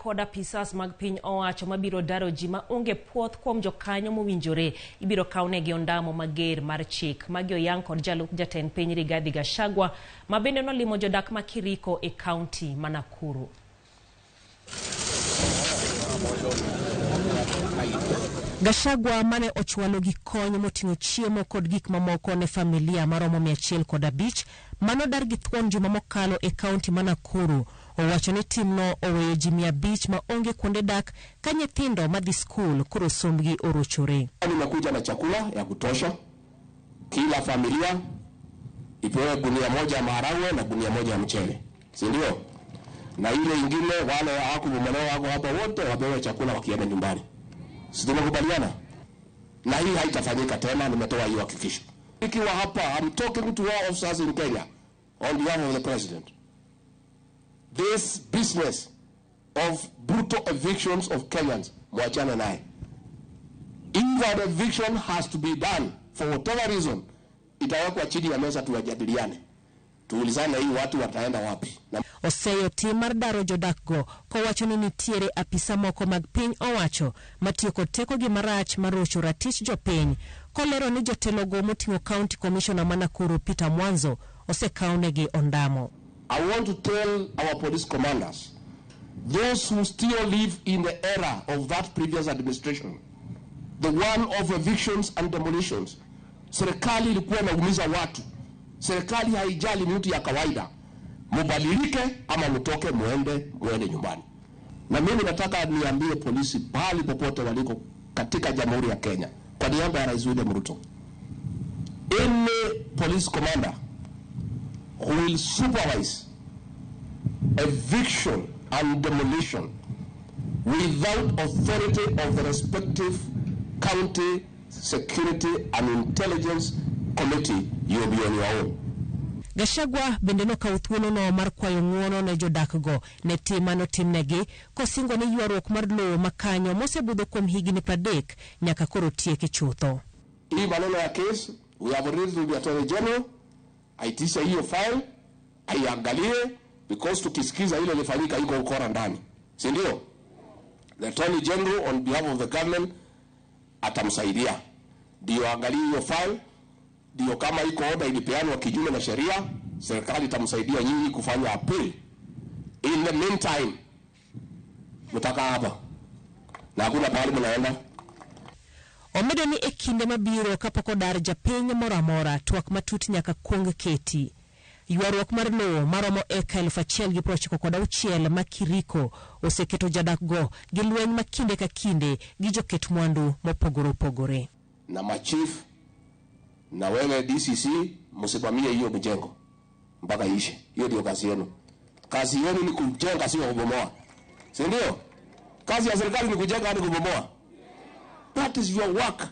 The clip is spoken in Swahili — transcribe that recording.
Kod apisas mag piny owacho mabiro daro ji ma onge puoth kuom jokanyo mowinjore ibiro kawnegi ondamo mager mar chik. Magi oyang kod jalup jatend piny Rigathi Gachagua ma bende nolimo jodak ma Kiriko e kaunti ma Nakuru. Gachagua mane ochwalo gik kony moting'o chiemo kod gik mamoko ne familia maromo 105 manodar gi thuon juma mokalo e kaunti ma Nakuru owacho ni timno oweyo ji 500 ma onge kuonde dak ka nyithindo madhi skul koro sombgi orochore. Nimekuja na chakula ya kutosha, kila familia ipewe gunia moja ya maharagwe na gunia moja ya mchele, si ndio? Na ile ingine wale hawakubomolewa wako hapa wote wapewe chakula wakienda nyumbani. Si tumekubaliana? Na hii haitafanyika tena, nimetoa hiyo hakikisho. Ikiwa hapa, I'm talking to all officers in Kenya on behalf of the president. This business of brutal evictions of Kenyans, mwachane naye. If an eviction has to be done for whatever reason, itawekwa chini ya meza tuwajadiliane. Tuulizane hii watu wataenda wapi. Na Oseyo tim mar daro jodakgo kowacho ni nitiere apisa moko mag piny owacho matiyo kod tekogi marach mar rocho ratich jopiny, kolero ni jotelogo moting'o County Commissioner ma Nakuru Peter Mwanzo osekawnegi ondamo. I want to tell our police commanders, those who still live in the era of that previous administration, the one of evictions and demolitions, serikali ilikuwa inaumiza watu. Serikali haijali mtu ya kawaida. Mubadilike ama mtoke muende nyumbani. Na mimi nataka niambie polisi pahali popote waliko katika Jamhuri ya Kenya, kwa niaba ya Rais William Ruto, any police commander who will supervise eviction and demolition without authority of the respective county security and intelligence committee, you will be on your own. Gachagua bende nokawo thuolono mar kwayo ng'uono ne jodakgo ne tim manotimnegi kosingo ni ywaruok mar lowo ma kanyo mosebudho kuom higni 30 nyaka koro tieki chutho. Hii maneno ya case, we have already to the Attorney General, aitishe hiyo file, aiangalie, because tukisikiza ile ilifanyika iko ukora ndani. Si ndio? The Attorney General on behalf of the government atamsaidia. Ndio angalie hiyo file, ndio kama iko order ilipeanwa kinyume na sheria, serikali itamsaidia nyinyi kufanya appeal. In the meantime, mtakaa hapa na hakuna pahali mnaenda. Omedo ni e kinde mabiro kapok odar japiny moro amora, twak matut nyaka kuong keti. Ywaruok mar lowo maromo eka 1096 ma Kiriko oseketo jadakgo gi lweny ma kinde ka kinde gi joket mwandu mopogore opogore. Na machief na wewe DCC msimamie hiyo mjengo mpaka iishe. Hiyo ndio kazi yenu. Kazi yenu ni kujenga, sio kubomoa. Si ndio? Kazi ya serikali ni kujenga hadi kubomoa. That is your work.